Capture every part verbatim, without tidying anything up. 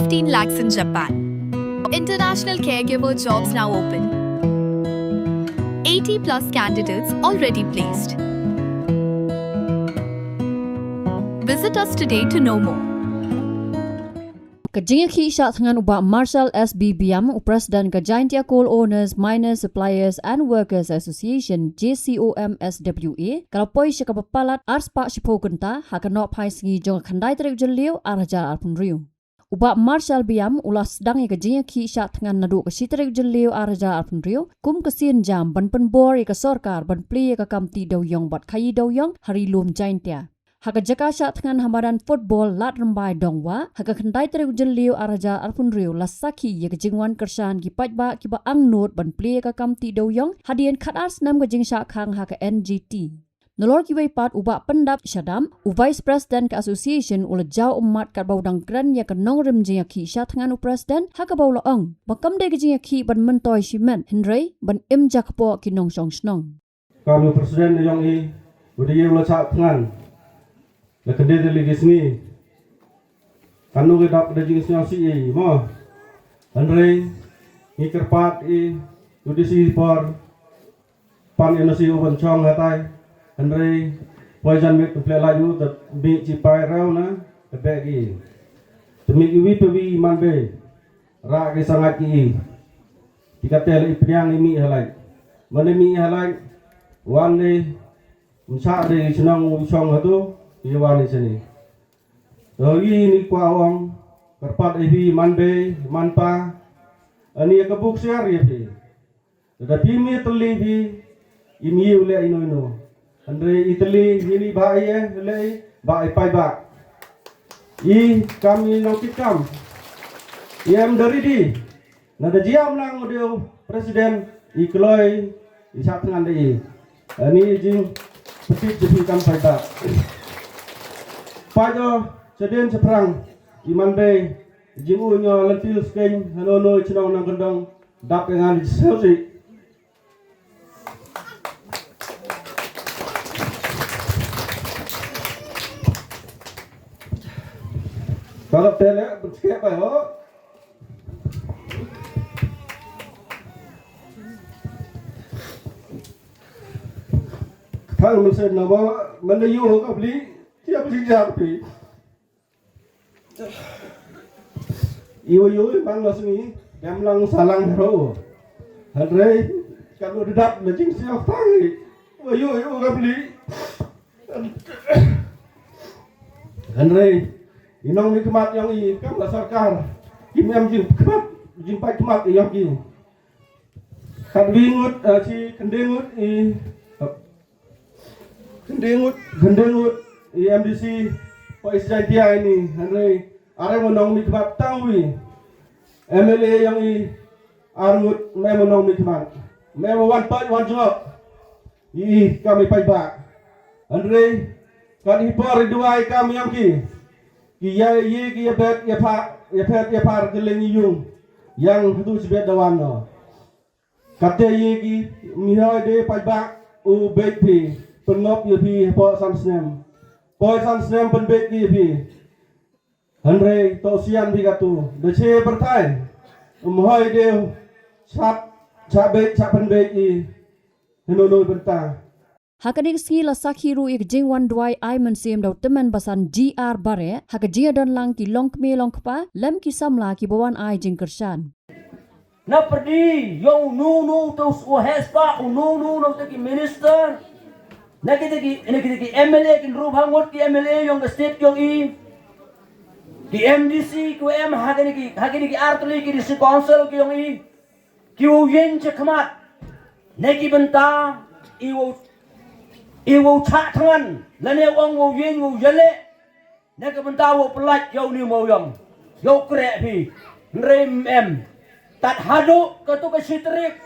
fifteen lakhs in Japan. International caregiver jobs now open. eighty plus candidates already placed. Visit us today to know more. Ka jingïakhih shah thngan u Bah Marshal S B Biam, u President ka Jaintia Coal Owners, Miners, Suppliers and Workers Association, J C O M S W A, ka la poi sha kaba palat arspah shiphew kynta ha ka nohphai sngi jong ka khyndai tarik Jylliew ar hajar arphew hynriew. U Bah Marshal Biam u la sdang ïa ka jingïakhih shah thngan naduh ka shi tarik Jylliew ar hajar arphew hynriew kum ka sienjam ban pynbor ïa ka sorkar ban plie ïa ka kam tih dewiong bad khaïi dewiong ha Ri Lum Jaintia. Ha ka jaka shah thngan ha madan football Lad Rymbai Dongwah, ha ka khyndai tarik Jylliew ar hajar arphew hynriew la sakhi ïa ka jingwan kyrshan ki paidbah kiba angnud ban plie ïa ka kam tih dewiong hadien khatar snem ka jingshah khang ha ka N G T. Nalor kiwei pat u Bah Pyndap Shadap, u Vice President ka Association, u la jaw ummat katba u dang kren ïa ka nongrim jingïakhih shah thngan u President, ha kaba u la ong ba kam dei ka jingïakhih ban myntoi shimet, hynrei ban im jakpoh ki nongshong shnong. Ka u President jong i, u dei u la shah thngan. La kyndit ïa ki sngi. Kano ka dap da jingsngewsih i mo. Hynrei ngi kyrpad i, u dei shi por pan ïa u nasi u ban shong hatai. Hynrei poi jan miet kumple laju te mih chipai rew na te beh ki. Te mih iwi pa iwi man bei. Rah ki sangat ki i. Ki kate la i pdiang i mih halai. Mane mih halai. Wan ni msah de i chnong u shong hatu. I wan ni sini. To i ni kwa ong. Kyrpad i phi man bei man pa. Ani ka buk siar i phi. Lada phi mi tylli phi, i mi u leh ino ino. Hynrei i tylli, i ni ba i eh, leh i, ba i paidbah. I kam i nongkit kam. I em da ready. Nada jia mlang u dei u president, i kloi, i shah thngan da i. Ani jingpyntip jingpynkam paidbah. Paidbah, shadien shaphrang, i man bei, jingu nyo lynti lyskeiñ, hano no i chnong nongkyndong, dap ïa nga ni sngewsih. Ka la tele, bskep ai ho. Thang mynsiem na ba, man da yu ho ka bli, tia bli jar pi. Iwa yu i man la sngi, dem lang salang hero. Hynrei, kan u dap na jingsiok tang i. Iwa yu i u ka bli. Hynrei, i nongmihkhmat yong i, kam la sorkar. Kim em jingkhmat, jingpait khmat i yong i. Khatwi ngut, eh, chi khyndai ngut i, eh, khyndai ngut, khyndai ngut i M D C pa East Jaintia ini, hynrei are mo nongmihkhmat tang wi. M L A yong i ar ngut me mo nongmihkhmat. Me mo wan pait wan jngok. I, i kam i paidbah. Hynrei kat i por i duwai kam yong ki. Ki ïa, ïa, ki ïa bet, ïa pha, ïa phet, ïa phar ki leng i yung. Yang hatu chi bet da wan no. Kate ïa ki, mi hoi de paidbah, u beit phi, pynngop ïa phi, hapoh san snem. Poi san snem pynbeit ïa phi. Hynrei, to sian phi katu, da che pyrthai. Um hoi de, sat, sat beit, sat pynbeit i. Hynno no bynta. Ha kane ka sngi la sakhi ruh ïa ka jingwan duwai ai mynsiem da u tymmen basan G R Bareh, ha ka jingïadon lang ki longkmie longkpa, lem ki samla kiba wan ai jingkyrshan. Na pyrdi, ïa u nu nu, to u hespa, u nu nu, na kita ki minister, na kita ki, na kita ki M L A, kin ruh hangut ki M L A, yong ka state, yong i, ki M D C, ki em, ha kini ki, ha kini ki artylli, ki district council, ki yong i, ki u yin che khmat, ne ki bynta, i u, i u chak thangan, lane ong u yin, u yale, ne ka bynta u pynlait ïa u ni mo yong. Ïa u kreh phi. Nrem em. Tat haduh ka tu ka shi tarik.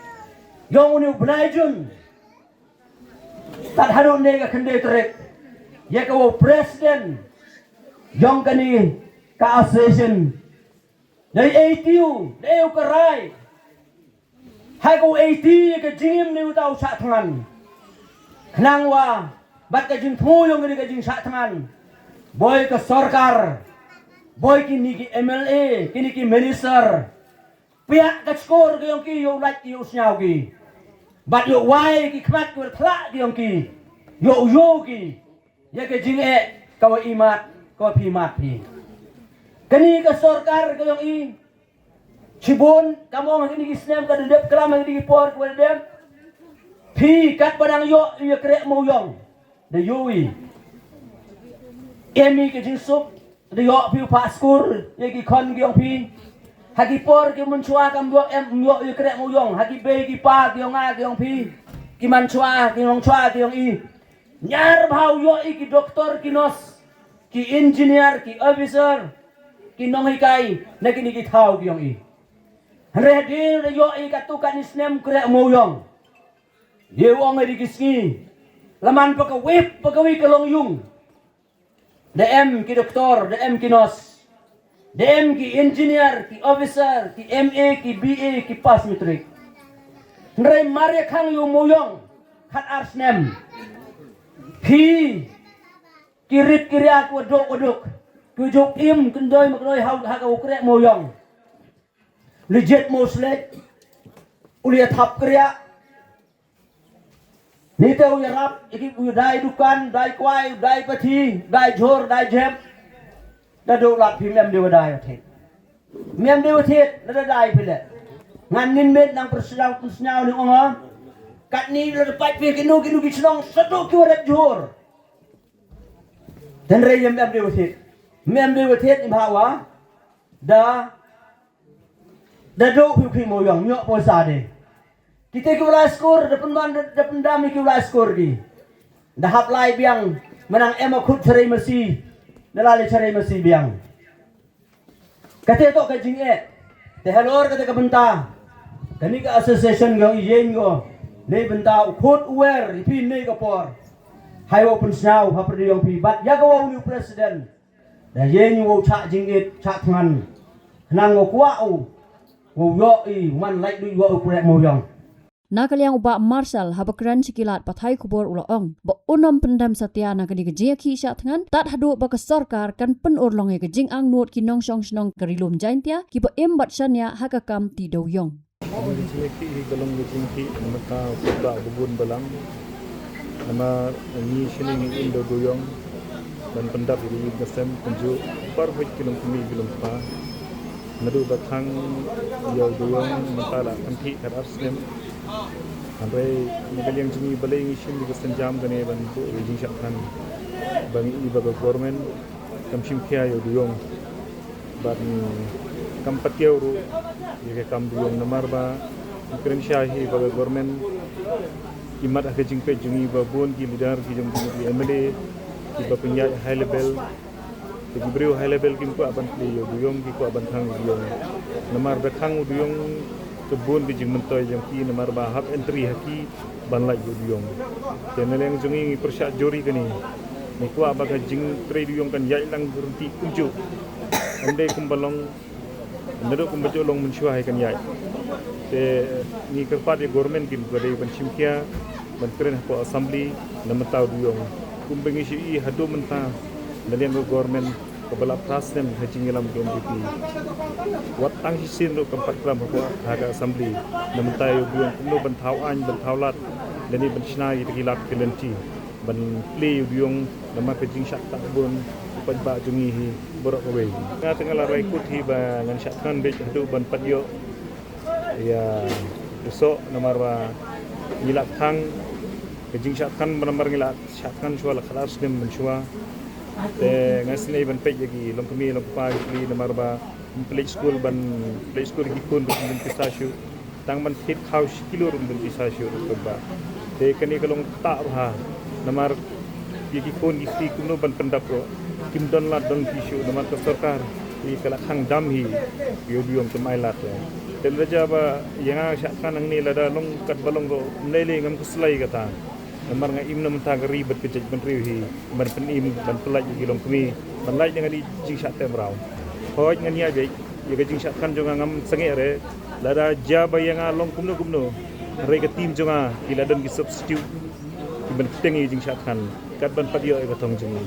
Ïa u ni u bnai Jun. Tat haduh ne ka khyndai tarik. Ïa ka u president. Ïa ka ni ka association. Dei eighty u, dei u ka rai. Hai ko eighty ka jingim ni uta u shah thngan. Khnang wa, bat ka jingthmu yong ni ka jing shah thngan. Boi ka sorkar. Boi kine ki M L A, kine ki minister, pia ka chkor ka yong ki, yoh lait yoh sniaw ki. Bad yoh wai ki khmat ki wa thlak ki yong ki, yoh yoh ki. Ya ka jingeh ka wa imat, ka wa phi mat phi. Kane ka sorkar ka yong i, chibun ka mong ha kine ki snem ka dep klam ha kine ki por ka wa dep. Phi kat padang yoh ya krek mo yong. Da yoh i. Em i ka jingsuk, da yoh phi u pa skur, ya ki khon ki yong phi. Ha ki por ki mun chwa kam yoh em yoh ya krek mo yong. Ha ki bei ki pa ki yong a ki yong phi. Ki man chwa, ki yong chwa ki yong i. Nyar bhau yoh i ki doktor, ki nurse, ki engineer, ki officer, ki nonghikai, na kine ki thaw ki yong i. Hynrei hadien da yoh i katu kani snem krek mo yong. Ye wong i di ki sngi. Laman pa ka wip, pa ka wi ka long yung. Da em ki doktor, da em ki nurse. Da em ki engineer, ki officer, ki M A, ki B A, ki pass matric. Hynrei mar ya khang yoh mo yong, khat ar snem. Phi, ki rit ki ria ki wa duk wa duk. Ki wa juk im kyndoi ma kyndoi ha, ha ka wa krek mo yong. Li jet mo slet. U li ya thap kria. Ni te u ya rap, ya ki u dai dukan, dai kwai, dai pathi, dai jhur, dai jep. Da du lat phi mem de wa dai wa thet. Mem de wa thet, da da dai phi le. Ngan nin met nang persnyaw, persnyaw ni ong ha. Kat ni la da pait phi kinu, kinu ki chnong, satu ki wa rep jhur. Dan rei yem em de wa thet. Mem de wa thet ni bha wa. Da Da duk phi u khih mo yong, ñiuh poisa de. Kite ki u lai skur, da pynban, da, da pyndam ki u lai skur ki. Da hap lai biang, mynang em a khut charai masi, da lai charai masi biang. Kate toh ka jingeh, te halor kate ka bynta. Kani ka association ka yeng ko, nei bynta u khut u wer, i phi nei ka por. Hai wa pynsnyaw, ha pyrdi yong phi, bad ya ka wa u ni u president. Da yeng u wow chah jingit, chah thngan. Khnang wow kwah u, wow yoh i, man lait duh wow u krek mo yong. Na ka liang u Bah Marshal haba kren sha ki lad pathai khubor u la ong ba un ym pyndem satia na kane ka jingïakhih shah thngan tad haduh ba ka sorkar kan pynurlong ïa ka jingangnud ki nongshong shnong ka Ri Lum Jaiñtia kiba im bad shaniah ha ka kam ti dewïong. Ka jingïakhih hi ka long ka jingïakhih mynta u paidbah ba bun balang. Namar ngi shane ngi im da u dewïong ban pyndap ïa ka ïing ka sem, kumjuh baroh ki longkmie ki longkpa. Naduh ba khang ïa u dewïong mynta la kynthih kat ar snem. Hynrei na ka liang jong ngi balei ngi shim ïa ka sienjam kane ban buh ïa ka jingshah thngan, ba ngi i ba ka government kam shim khia ïa u dewïong. Bad, mm, kam pat ïa u ruh ïa ka kam dewïong namar ba ngi kren shai hi ba ka government i mad ha ka jingpeit jong ngi ba bun ki leader ki jong ki M L A kiba pynïaid high level. Te ki briew high level kim kwah ban plie ïa u dewïong, ki kwah ban khang u dewïong. Namar da khang u dewïong te bun ki jingmyntoi jong ki namar ba hap entry ha ki ban lait ïa u dewïong. Te na liang jong ngi ngi pyrshah jur ïa kane. Ngi kwah ba ka jingtrei dewïong kan ïaid lang ryntih kumjuh. Ym dei kumba long, naduh kumba ju long mynshuwa hi kan ïaid. Te ngi kyrpad ïa government kin ba dei ban shim khia ban kren hapoh assembly na mynta u dewïong. Kumba ngi shu i haduh mynta na liang ka government kaba la phra snem ha jingïalam ka M P P. Wat tang shisien ruh kam pat klam hapoh ha ka assembly. Na mynta ïa u dewïong kumno ban thaw aiñ, ban thaw lad lane ban shna ïa ki lad ki lynti ban plie ïa u dewïong namar ka jingshah ktah bun u paidbah jong ngi hi baroh kawei. Nga te nga la rai kut hi ba ngan shah thngan beit haduh ban pat ïoh ïa u soh namar ba ngi la khang ka jingshah thngan ba namar ngi la shah thngan shuwa la khatar snem mynshuwa. Te nga sngew ban peit ïa ki longkmie longkpa ki plie namar ba plie skul ban plie skul ki khun ba kin pisa shuh. Tang ban thied khaw shi kilo ruh ym don pisa shuh ruh ba. Te kane ka long ktah bha namar ïa ki khun ki kti kumno ban pyndap ruh kim don lad don ki shuh namar ka sorkar ïa ka la khang dam hi ïa u dewïong kam ai lad. Te lada jia ba ïa nga shah thngan hangne lada long katba long ruh ym lei lei ngam khuslai kata. Namar nga im na mynta ka ri bad ka jaitbynriew hi ban pynim ban pyllait ïa ki longkmie ban lait ïa nga di jingshah teh mraw. Hooid ngan ïaid beit ïa ka jingshah thngan jong nga ngam sangeh re lada jia ba ïa nga long kumno kumno. Hynrei ka team jong nga ki la don ki substitute ki ban kyrteng ïa ka jingshah thngan kat ban pat ïoh ïa ka thong jong ngi.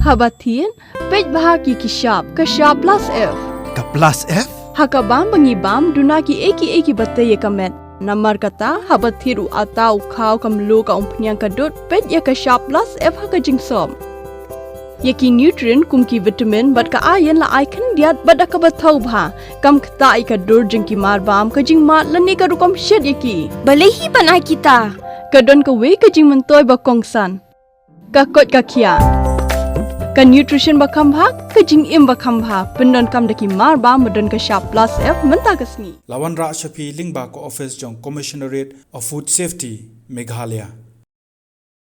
Haba thied, peit bha ki ki shap, ka shap plus F. Ka plus F? Ha ka bam ba ngi bam, duna ki ei ki ei ki ba tei ïa ka met. Namar kata, haba thied u ata, u khaw, ka mluh, ka umphniang, ka dud, peit ïa ka shap plus F ha ka jingsop. Ïa ki nutrient kum ki vitamin bad ka iron la ai khyndiat bad da kaba thaw bha. Kam ktah ïa ka dur jong ki mar bam, ka jingmad lane ka rukom shet ïa ki. Balei hi ban ai kita? Ka don kawei ka jingmyntoi ba kongsan. Ka koit ka khiah. Ka nutrition ba kham bha, ka jingim ba kham bha. Pyndonkam da ki mar bam ba don ka shap plus F mynta ka sngi. La wanrah sha phi lyngba ka office jong Commissionerate of Food Safety, Meghalaya.